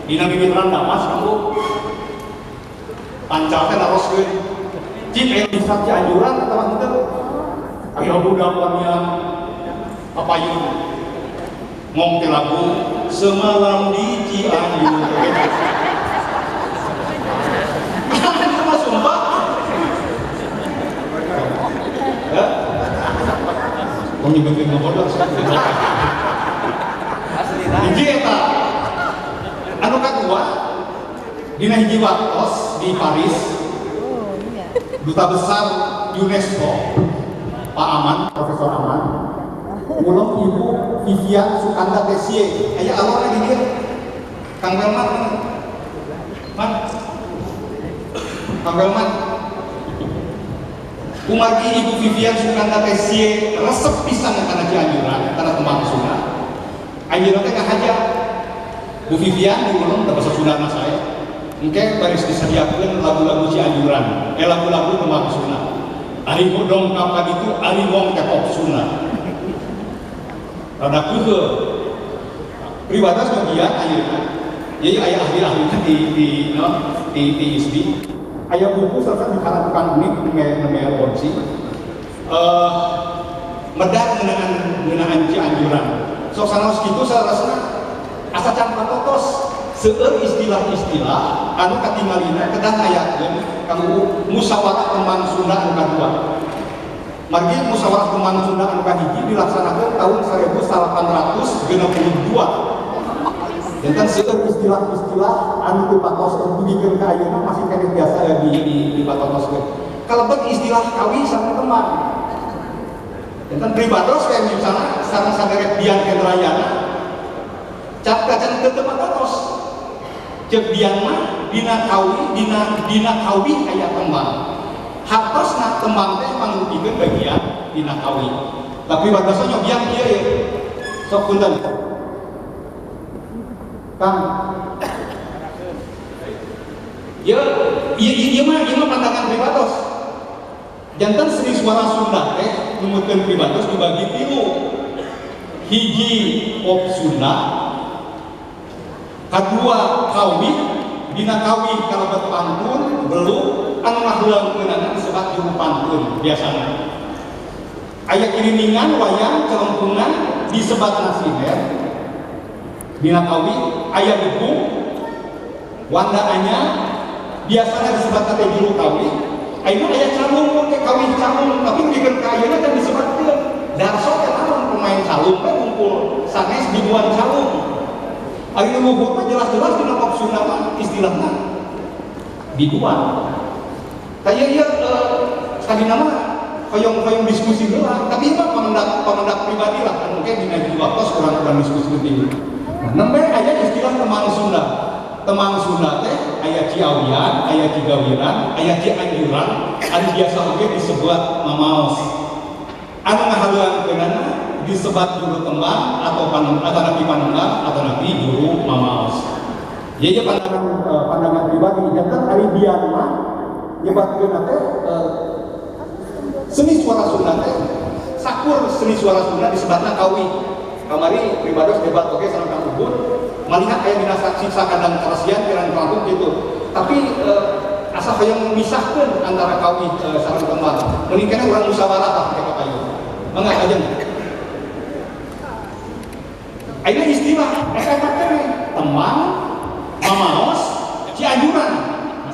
Dina mimiteran Damas kamu pancal teh naroskeun cik aya bisa Cianjuran atawa henteu, aya budak wanian papayun ngong teh lagu Semalam di Cianjur. Itu mah sumpah ya, tong nyebutkeun ngobodor. Hiji eta. Anu kadua, dina hiji waktos di Paris, Duta Besar UNESCO Pak Aman, Profesor Aman, ngulong Ibu Vivian Sukanda Tessier. Aya alorna di dieu. Kang Welman mana? Man. Kang Welman. Kumargi Ibu Vivian Sukanda Tessier resep pisan kana Cianjuran, kana tembang Sunda. Ayeuna teh ngahaja Bu Vivian diulung da basa Sunda mah saya. Engke baris disadiakeun lagu-lagu Cianjuran, lagu-lagu tembang Sunda. Ari dongkap ka ditu, ari wong teh pop Sunda. Rada keukeuh. Pribados bagian ayeuna. Jadi aya ahli-ahli di no, di ISBI. Aya buku serta di kalangan unik nembe launching. Medar ngeunaan ngeunaan Cianjuran. Sok sanaos kitu salarasna asa can patotos seueur istilah-istilah anu katingalina kedah ngayakeun kanggo musyawarah tembang Sunda anu kadua. Margi musyawarah tembang Sunda anu kahiji dilaksanakeun tahun 1862. Janten seueur istilah-istilah anu teu patos dugikeun ka ayeuna masih keneh biasa ya di patotoskeun. Kalebet istilah kawi sareng tembang. Janten pribados kayak misalnya sareng saderek Dian Hendrayana cap kacan teu patotos. Ceuk Dian mah dina kawi dina dina kawi aya tembang. Hartosna tembang teh mangrupikeun bagian dina kawi. Tapi pribados nyobian kieu ya. Sok punten. Kang. Ya, ieu mah pandangan pribados. Janten seni suara Sunda teh numutkeun pribados dibagi tilu. Hiji pop Sunda, kadua kawi, dina kawi kalebet pantun, beluk, anu ngaheulangkeunana disebut juru pantun biasana. Aya kiriningan, wayang, celengkungan disebat nasiher. Dina kawi aya degung, wanda anyar, biasana disebat teh juru kawi. Ayeuna aya calung ke kawin calung, tapi dugikeun ka ayeuna kan disebatkeun. Darso teh naon pemain calung teh kumpul sanes dibuat calung. Ari nu luhur mah jelas-jelas dina pop Sunda mah istilahna biduan. Tah ieu ieu sadina mah hoyong-hoyong diskusi heula, tapi ieu mah pamendak pamendak pribadi lah kan mungkin dina hiji waktos kurang-kurang diskusi penting. Nah, nembe aya istilah tembang Sunda. Tembang Sunda teh aya Ciawian, aya Cigawiran, aya Cianjuran, anu biasa oge disebut mamaos. Anu ngahaleuangkeunana disebat juru tembang atau pan, atau nabi panembang atau nabi juru mamaos. Jadi pandangan pandangan pribadi janten ari Dian mah nyebatkeun teh seni suara Sunda teh sakur seni suara Sunda disebatna kawi. Kamari pribados debat oge sareng Kang Ubud malihat aya dina siksa kandang karesian kirang langkung gitu. Tapi asa hoyong memisahkeun antara kawi sareng tembang. Mending keneh urang musyawarah lah ke kapayun. Mangga aja. Ayeuna istilah eta teh tembang, mamaos, Cianjuran.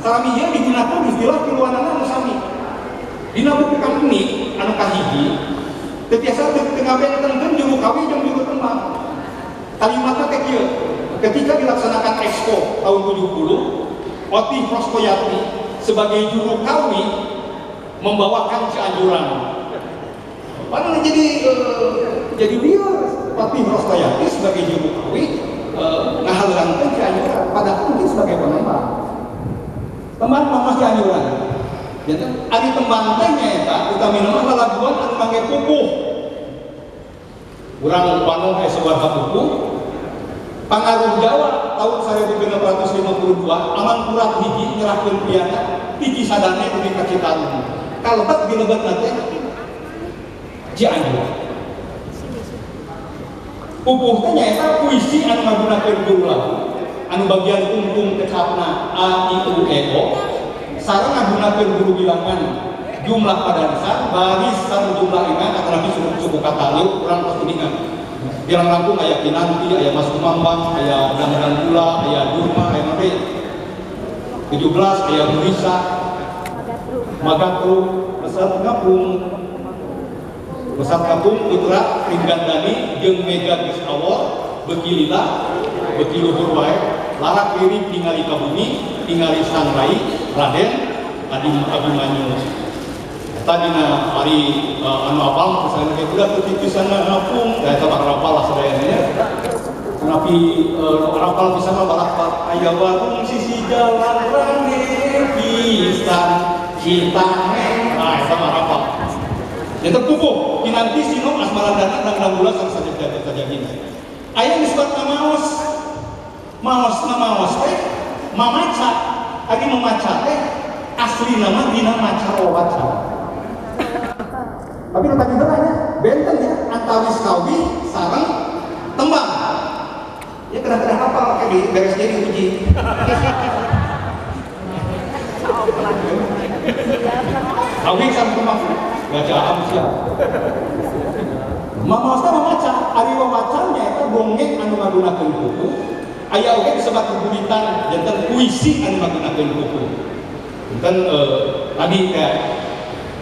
Sarami ieu digunakeun istilah tiluanana nu sami. Dina buku Kang Unik anu kahiji teu tiasa teu ngabentenkeun juru kawi jeung juru tembang. Kalimatna teh kieu. Ketika dilaksanakan Expo tahun 70, Otih Roskoyati sebagai juru kawi membawakan Cianjuran. Padahal jadi liar Otih Roskoyati sebagai juru kawi ngahaleuangkeun Cianjuran, padahal mungkin sebagai penembang. Tembang mamaos Cianjuran. Jadi ari tembang teh nyaeta utamina mah lalaguan anu mangge pupuh. Urang Bandung aya sabaraha pupuh. Pangaruh Jawa tahun 1652 Amangkurat hiji nyerahkeun Priangan ti Cisadane dugi ka Citarum. Kalebet dilebetna teh Cianjur. Pupuh teh nyaeta puisi anu ngagunakeun guru lagu anu bagian kungkum kecapna a i u e o sareng ngagunakeun guru bilangan jumlah padarisan baris sareng jumlah engan atau lebih suku kata ieu urang tos kuningan. Bilang langkung aya Kinanti, aya Mas Kumambang, aya Dangdang Gula, aya Durma, aya nanti 17, aya Murisa, Magatru, Mesat Ngapung, Mesat Ngapung, Putra, Ringgandani, jeung Mega geus awor, beuki lila, beuki luhur wae, larak lirik ningali ka bumi, ningali sang rai, Raden, Abimanyu. Tadina hari anu apal misalnya kayak udah titisan ngapung, ya eta mah rapal lah sadayana nya. Tapi rapal bisa mah balak aya warung sisi jalan rame pisan citane. Nah, eta mah rapal. Eta pupuh Kinanti Sinom Asmarandana Dangdang Gula sareng sajagina. Aya disebut maos. Maos na maos teh mamaca. Ari memaca teh asli nama dina maca wawaca. Tapi nu tadi heula nya benten ya antawis kawi sareng tembang. Ya kena-kena hafal kayak di beres jadi uji. Kawi sareng tembang baca am siap. Mamaos teh mamaca, ari wawaca nyaeta dongeng anu ngagunakeun buku. Aya oge disebut buburitan janten puisi anu ngagunakeun buku. Janten tadi kayak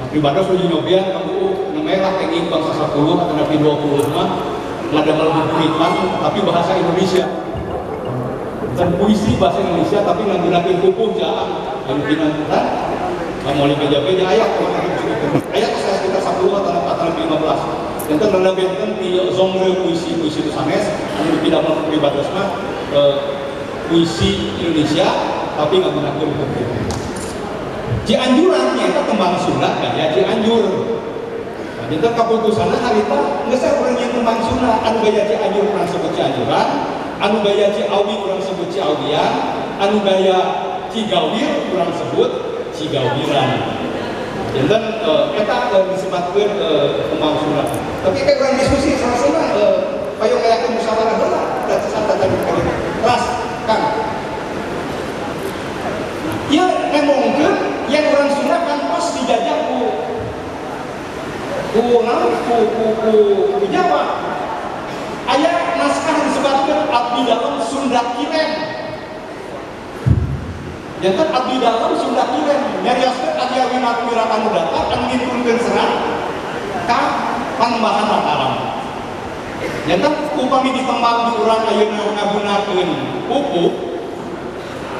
pribados uji nyobian kamu namanya lah kenging bangsa 10 atau nabi 20 mah ngadamel buburitan tapi bahasa Indonesia. Dan puisi bahasa Indonesia tapi ngagunakeun pupuh jaang anu kinantan mau beja-beja aya aya sekitar 10 atau 15. Janten rada benten di genre puisi-puisi itu sanes anu dipidamel pribados mah puisi Indonesia tapi ngagunakeun pupuh. Cianjuran nyaeta tembang Sunda gaya Cianjur. Nah, janten kaputusanna harita geus urang yang tembang Sunda anu gaya Cianjur urang sebut Cianjuran, anu gaya Ciawi urang sebut Ciawian, anu gaya Cigawir urang sebut Cigawiran. Janten eta disebutkeun tembang Sunda. Tapi kayak urang diskusi sama-sama payung kayakeun musyawarah heula da santai tadi ras Kang. Ieu ngomongkeun yang orang Sunda kan pas dijajah ku ku naon ku ku ku, ku Jawa. Aya naskah disebutkeun Abdi Dalem Sunda Kiren. Janten Abdi Dalem Sunda Kiren nyarioskeun Arya Wiratanudata anu ngintunkeun serat ka Panembahan Mataram. Janten upami ditembang di urang ayeuna ngagunakeun pupuh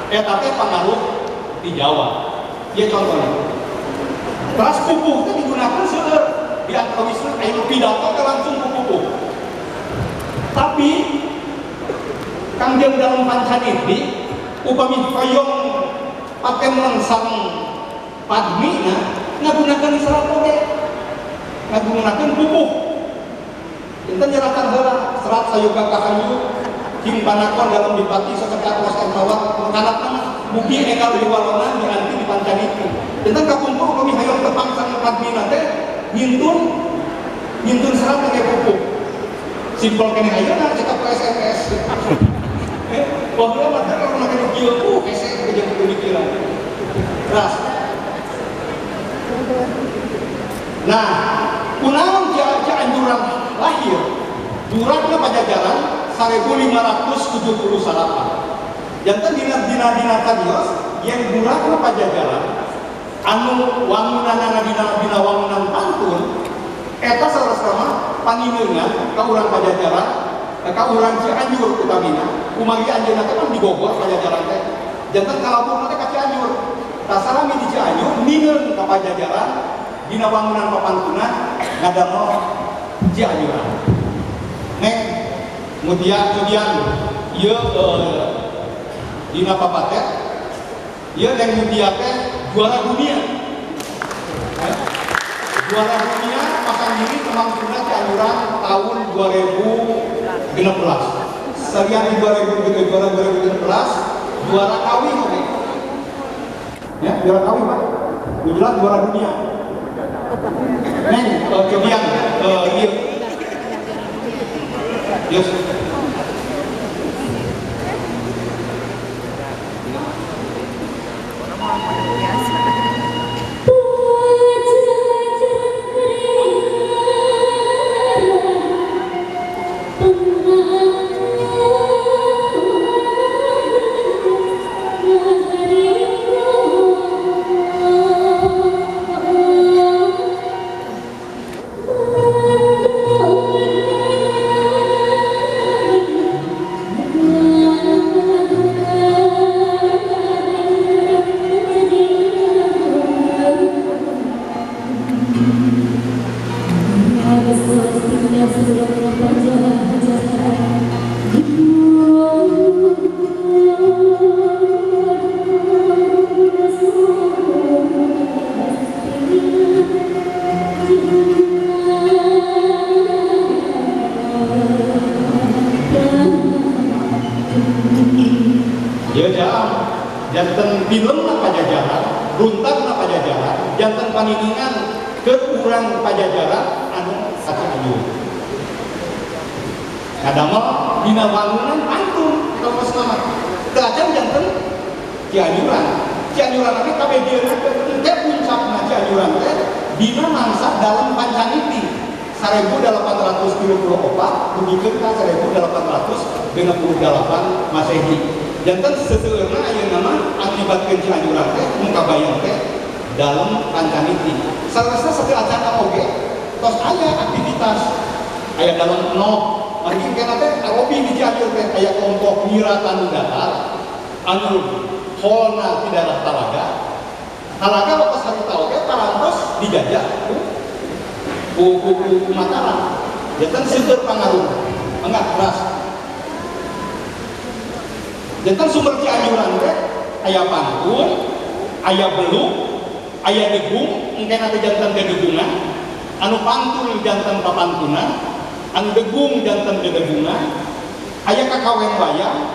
eta teh pangaruh di Jawa. Ieu contohnya. Terus pupuh teh digunakan seueur di antawisna aya pidato teh langsung ku pupuh. Tapi Kangjeng Dalem Pancaniti upami hoyong patemon sareng padmina ngagunakeun serat oge. Ngagunakeun pupuh. Enten nyeratan heula serat sayoga kahayu king panakon dalam dipati sacekat los mawat kanatna mugi enggal diwalonan dianti di Pancaniti. Tentang kakumpul kami hayang tepang sareng padmina teh ngintun serat pakai pupuh. Simpel keneh ayeuna cekap ke SMS. Baheula mah teh urang make kieu tuh hese jeung pemikiran. Ras. Nah, kunaon Cianjuran lahir? Duratna Pajajaran 1578. Janten dina tadios yang duratna Pajajaran anu wangunanana dina wangunan pantun eta saurasna mah pangineungan ka urang Pajajaran ka urang Cianjur utamina kumari anjeunna teh kan di Bogor Pajajaran teh janten kalaburna teh ka Cianjur tah salami di Cianjur nineung ka Pajajaran dina wangunan papantunan ngadamel Cianjuran. Nek Mutia Cobian ieu dina papatet ieu Neng Mutia teh juara dunia. Juara dunia pasang diri tembang Sunda Cianjuran tahun 2016. Salian di 2000 juara 2016 juara kawi oke. Ya, juara kawi Pak. Jelas juara dunia. Neng Cobian ieu. Yes. Janten film Pajajaran, runtagna Pajajaran, janten paniningan ke urang Pajajaran anu Cianjur. Kadamel dina wangunan pantun kawas nama. Teu acan janten Cianjuran. Cianjuran teh kabeh dieuna teh puncakna Cianjuran teh dina mangsa dalem Pancaniti 1834 dugikeun ka 1868 Masehi. Janten seseueurna ayeuna mah anu nyebatkeun Cianjuran teh nu kabayang teh dalem Pancaniti. Sarasa sateu acan oge tos aya aktivitas aya dalem nok margi kana teh arobi di Cianjur teh aya kelompok Mira Tanudatar anu holna di daerah Talaga. Talaga waktu harita oge parantos dijajah ku Mataram. Janten seueur pangaruh enggak keras. Janten sumber Cianjuran teh aya pantun, aya beluk, aya degung, engke nanti janten dedegungan, anu pantul janten papantunan, anu degung janten dedegungan, aya kakawen wayang,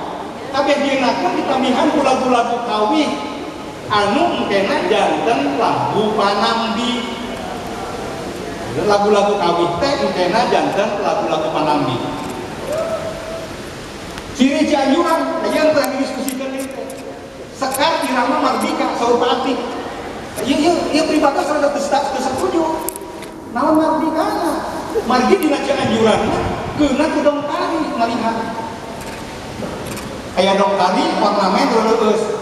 kabeh dienakeun ditambihan ku lagu-lagu kawih anu engkena janten lagu panambi. Lagu-lagu kawih teh engkena janten lagu-lagu panambi. Ciri Cianjuran, yang telah didiskusikan ini. Sekar irama mardika saur Pak Atik. Ieu pribados rada teu setuju. Naon mardikana? Margi dina Cianjuran mah keuna ku dongkari malihat. Aya dongkari ornamen reureus.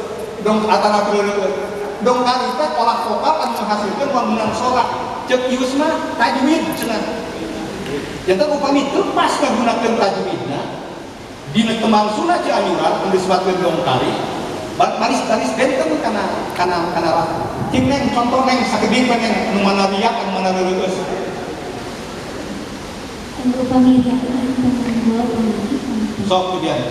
Dong atana reureus. Dongkari teh olah vokal anu menghasilkeun wangunan sorak. Ceuk Ius mah tajwid cenah. Janten upami teu pas ngagunakeun tajwidna dina tembang Sunda Cianjuran anu disebutkeun dongkari baris-baris benten kana kana cing neng contoh neng sakedik we neng nu mana riak anu mana reureus anu upami riak sok dian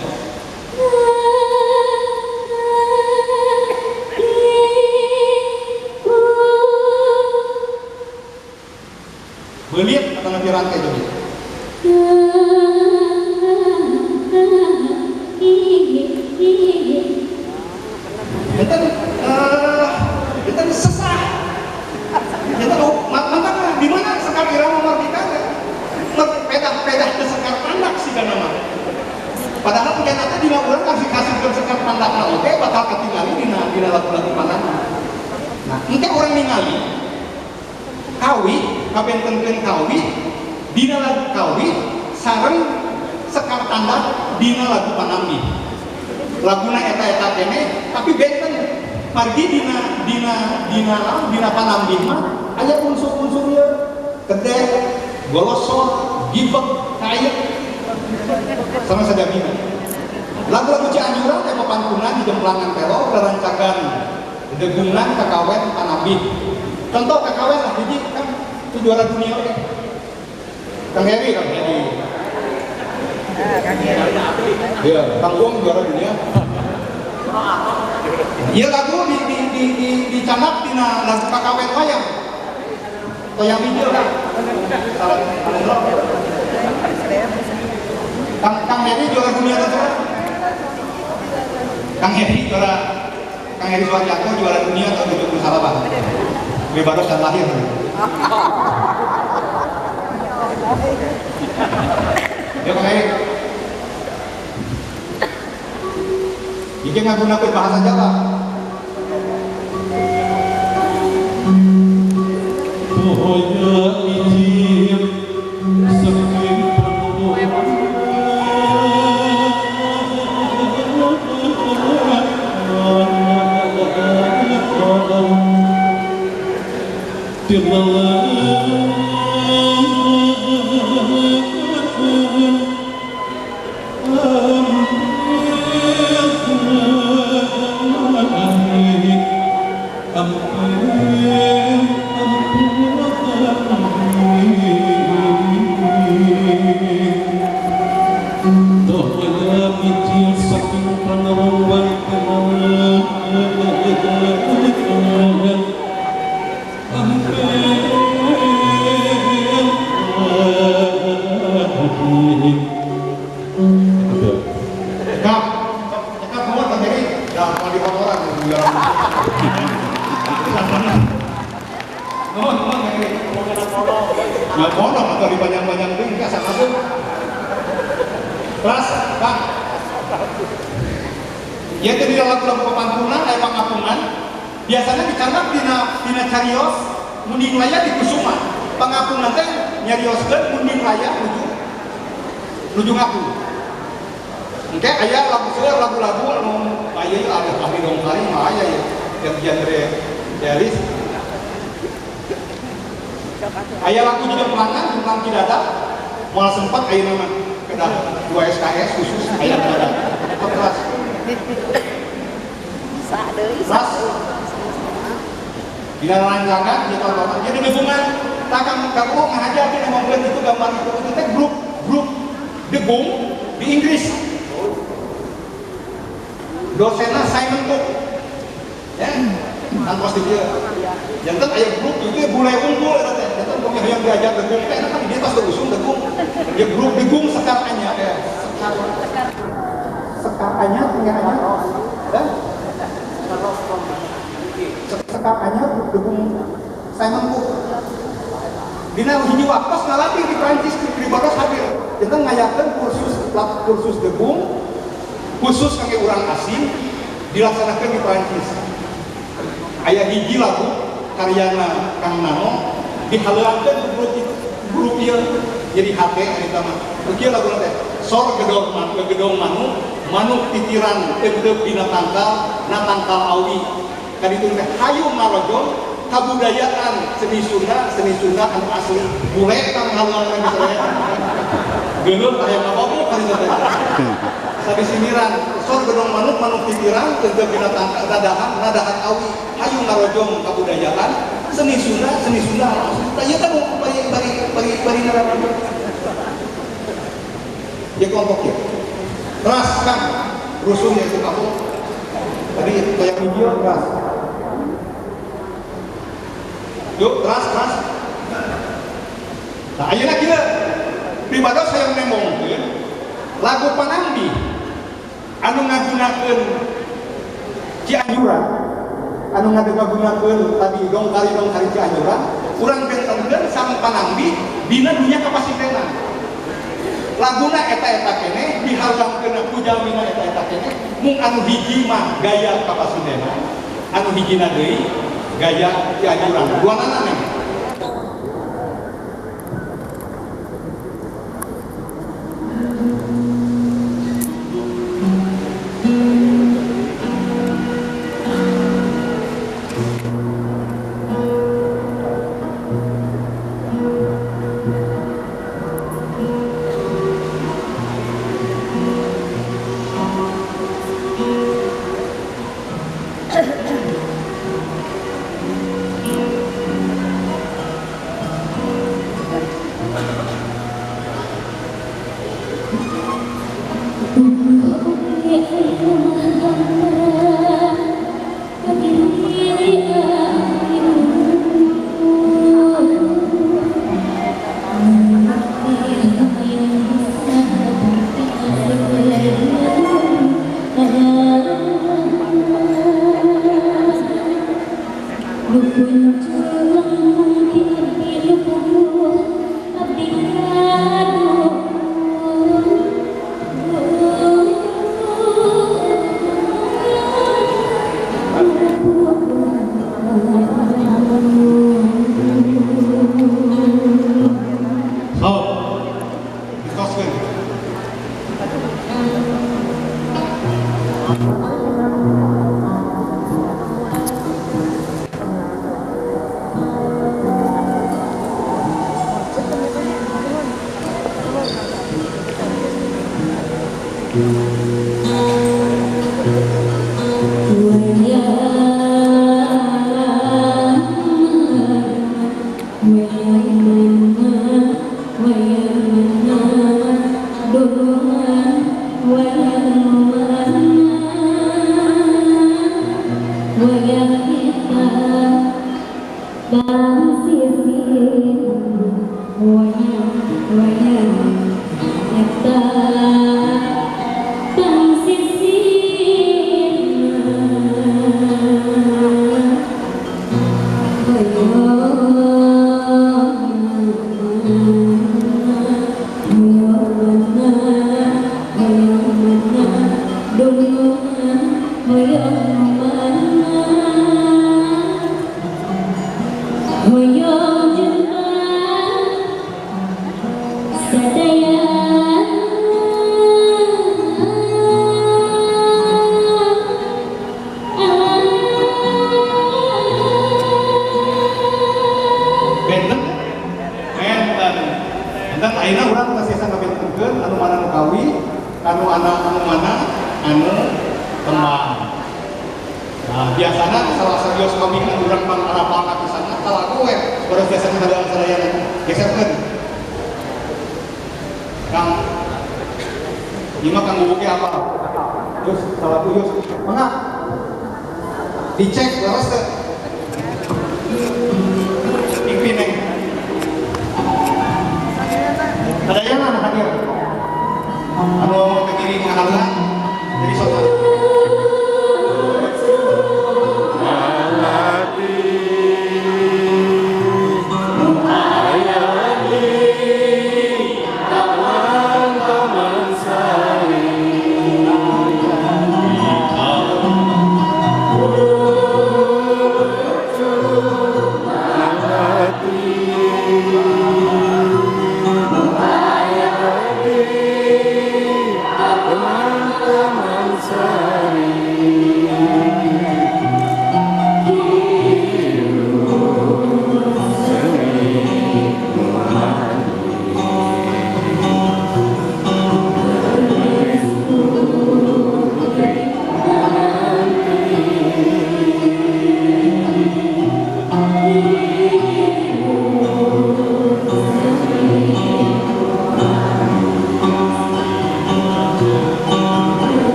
beulit atau nanti rantai jadi Janten sesah. Janten mantap di mana sekar irama mardika teh? Pedah-pedah ke sekar pandak sih kana mah. Padahal engke nanti dina urang kasih-kasihkeun sekar pandakna oge bakal katingali dina lagu-lagu pandakna. Nah, engke urang ningali kawih kabentenkeun kawih dina lagu kawih sareng sekar tandak dina lagu panambi. Laguna eta-eta kene tapi benten margi dina dina dina dina panambi mah aya unsur-unsur ieu kedeh, golosor, gibek, kayek sama saja bina. Lagu-lagu Cianjuran teh papantunan di jemplangan telo rerancakan degungan kakawen panambi. Contoh kakawen lah hiji kan itu juara dunia oke. Kang Heri, Kang Heri. Iya, Kang Uang juara dunia. Iya lagu di dicanak dina lagu kakawen wayang. Toyang bijil kan. Salah Kang Heri juara dunia atau Kang Heri juara Kang Heri Suharyanto juara dunia tahun 78. Bebas dan lahir. Ya Kang Erik. Iki ngagunakeun bahasa Jawa. Toya ijin saking Biasanya dicandak dina carios munding laya di Kusuma. Pangapungan teh nyarioskeun munding laya nuju ngaku. Engke aya lagu seueur lagu-lagu anu aya ada ahli dongkari mah aya ya yang genre realis. Aya lagu juga pelangan tentang Kidada. Moal sempat aya nama kedah 2 SKS khusus aya Kidada. Keras. Keras. Dina rancangan di tontonan. Jadi dukungan takang kamu ngahaja dina ngomongkeun itu gambar itu teh grup degung di Inggris. Dosenna Simon Cook. Ya, kan pasti dia. Janten aya grup itu bule unggul eta teh. Janten pokoknya hayang diajar degung teh kan di atas usum degung. Ya grup degung sekar anya ya. Sekar anya tinggal anya. Ya. Sekar anyar degung Simon Cook. Dina hiji waktos ngalatih di Prancis di Pribados hadir. Janten ngayakeun kursus degung khusus kangge urang asing dilaksanakeun di Prancis. Aya hiji lagu karyana Kang Nano dihaleuankeun ku grup ieu jadi HT eta mah. Kieu laguna teh sor gedor gedong manuk manuk titiran eudeup dina tangkal na tangkal awi. Kaditu teh hayu ngarojong kabudayaan seni Sunda anu asli bule tang haluan misalnya geuleuh hayang ngababuk kaditu teh sabisiniran sor gedong manuk manuk titiran eudeup dina tangkal nadahan awi hayu ngarojong kabudayaan seni Sunda anu asli tah ieu teh bari ngarojong ya kelompok ieu keras kan rusuh yaitu kampung tadi kayak video keras. Yuk, keras. Nah, ayeuna kieu. Pribados hayang nembongkeun lagu Panambi anu ngagunakeun Cianjuran, anu ngagunakeun tadi dongkari Cianjuran, urang bentenkeun sareng Panambi dina dunya kapasitenan. Laguna eta-eta keneh dihalangkeun ku jalmina eta-eta keneh, mung anu hiji mah gaya kapasitenan, anu hijina deui gaya Cianjuran. Duanana nih.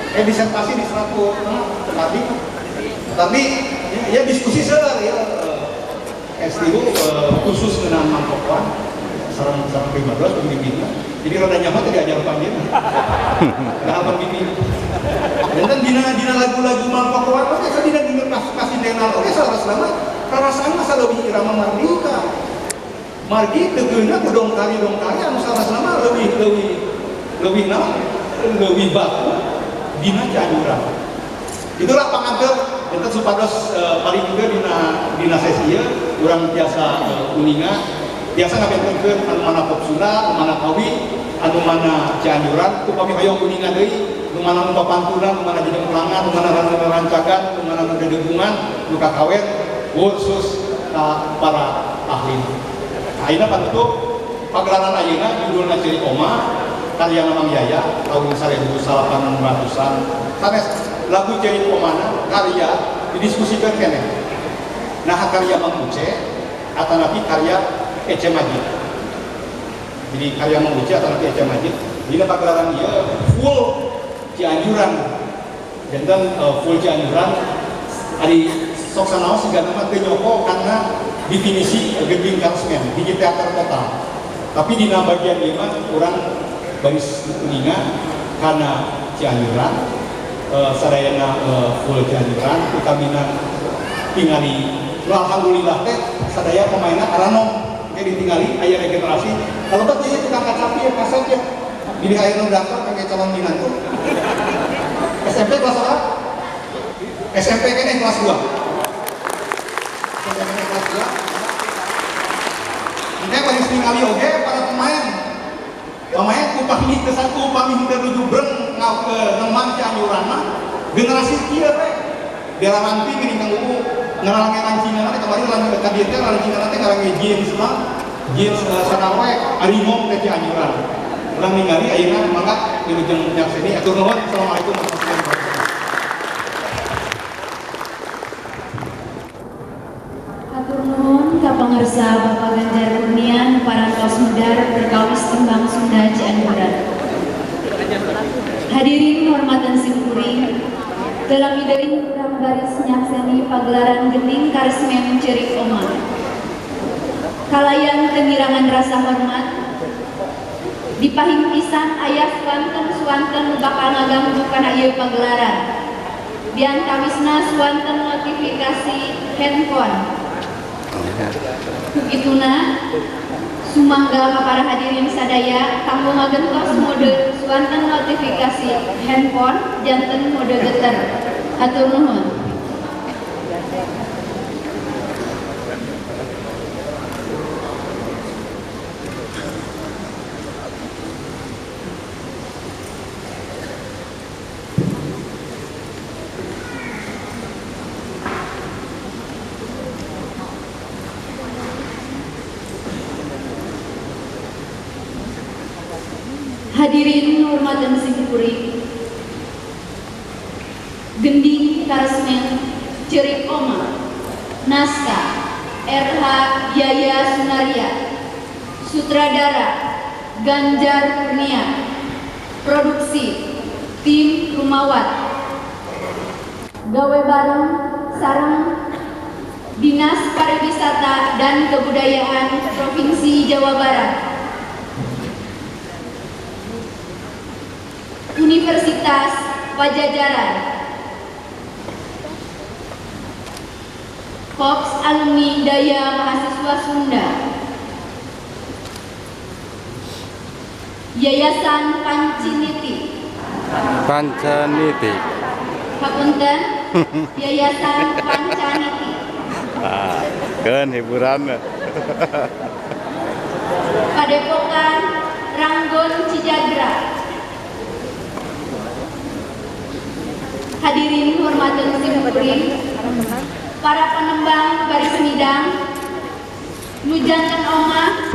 Disertasi di 100 tapi ya diskusi seueur ya S3 khusus ngeunaan mangkokoan sareng sareng primados pembimbingna. Jadi rada nyaman teh diajar panjenengan. Nah, pembimbing. Janten dina lagu-lagu mangkokoan oge sadina dina kasindenan oge salarasna mah rarasaan mah saleuwih irama mardika. Margi teu keuna ku dongkari-dongkari anu salarasna mah leuwih leuwih leuwih naon? Leuwih baku dina Cianjuran. Itulah panganteur janten supados paling teu dina sesi ieu urang tiasa uninga biasa ngabentenkeun anu mana pop Sunda, anu mana kawi, anu mana Cianjuran, upami hoyong uninga deui, nu mana nu papantunan, nu mana jejempulangan, nu mana rancangan, nu mana nu dedegungan, nu kakawen khusus ka para ahli. Ayeuna panutup pagelaran ayeuna judulna Ceurik Oma karya Mang Yaya tahun 1800-an. Sanes lagu Ceurik Omana karya didiskusikan keneh. Nah karya Mang Uce atanapi karya Ece Majid. Jadi karya Mang Uce atanapi Ece Majid. Dina pagelaran ieu full Cianjuran. Janten full Cianjuran ari sok sanaos sigana mah teu nyoko karena definisi gending karesmen hiji teater total. Tapi dina bagian ieu mah urang baris uninga kana Cianjuran, sadayana full Cianjuran utamina tingali. Alhamdulillah teh sadaya pemainna aranom ge ditingali aya regenerasi. Kalau teh ieu tukang kacapi ya kasep ya. Bilih aya nu daftar kangge calon minantu. SMP kelas berapa? SMP keneh kelas 2. SMP keneh kelas 2. Engke baris ningali oge para pemain. Pemain upami teu satu upami henteu nuju breng nembang Cianjuran mah generasi kieu we. Bela ranti geuning Kang Uu ngarange lancingan teh kamari lanjut ka dieu teh lancingan teh ngarange jeans mah jeans sanawe ari ngom teh Cianjuran. Urang ningali ayeuna mangga wilujeng nyakseni atur nuhun. Assalamualaikum warahmatullahi wabarakatuh. Hatur nuhun ka pangersa Bapak Ganjar Kurnia nu parantos medar perkawis tembang Sunda Cianjuran. Hadirin hormatan simkuring, dalam deui urang baris nyakseni pagelaran gending karesmen Ceurik Oma. Kalayan tengirangan rasa hormat, dipahing pisan aya suwanten-suwanten bakal ngaganggu kana ieu pagelaran. Diantawisna suwanten notifikasi handphone. Kukituna sumangga ka para hadirin sadaya kanggo ngagentos mode suwanten notifikasi handphone janten mode geter. Hatur nuhun. Hadirin hormatan simkuring, gending karesmen Ceurik Oma, naskah RH Yaya Sunarya, sutradara Ganjar Kurnia, produksi tim Rumawat, gawe bareng sareng Dinas Pariwisata dan Kebudayaan Provinsi Jawa Barat, Universitas Padjadjaran, Korps Alumni Daya Mahasiswa Sunda, Yayasan Panciniti, Pancaniti, Hapunten, Yayasan Pancaniti. Ah, kan hiburan. Padepokan Ranggon Cijagra. Hadirin hormatan simkuring, para penembang baris midang, nu janten omah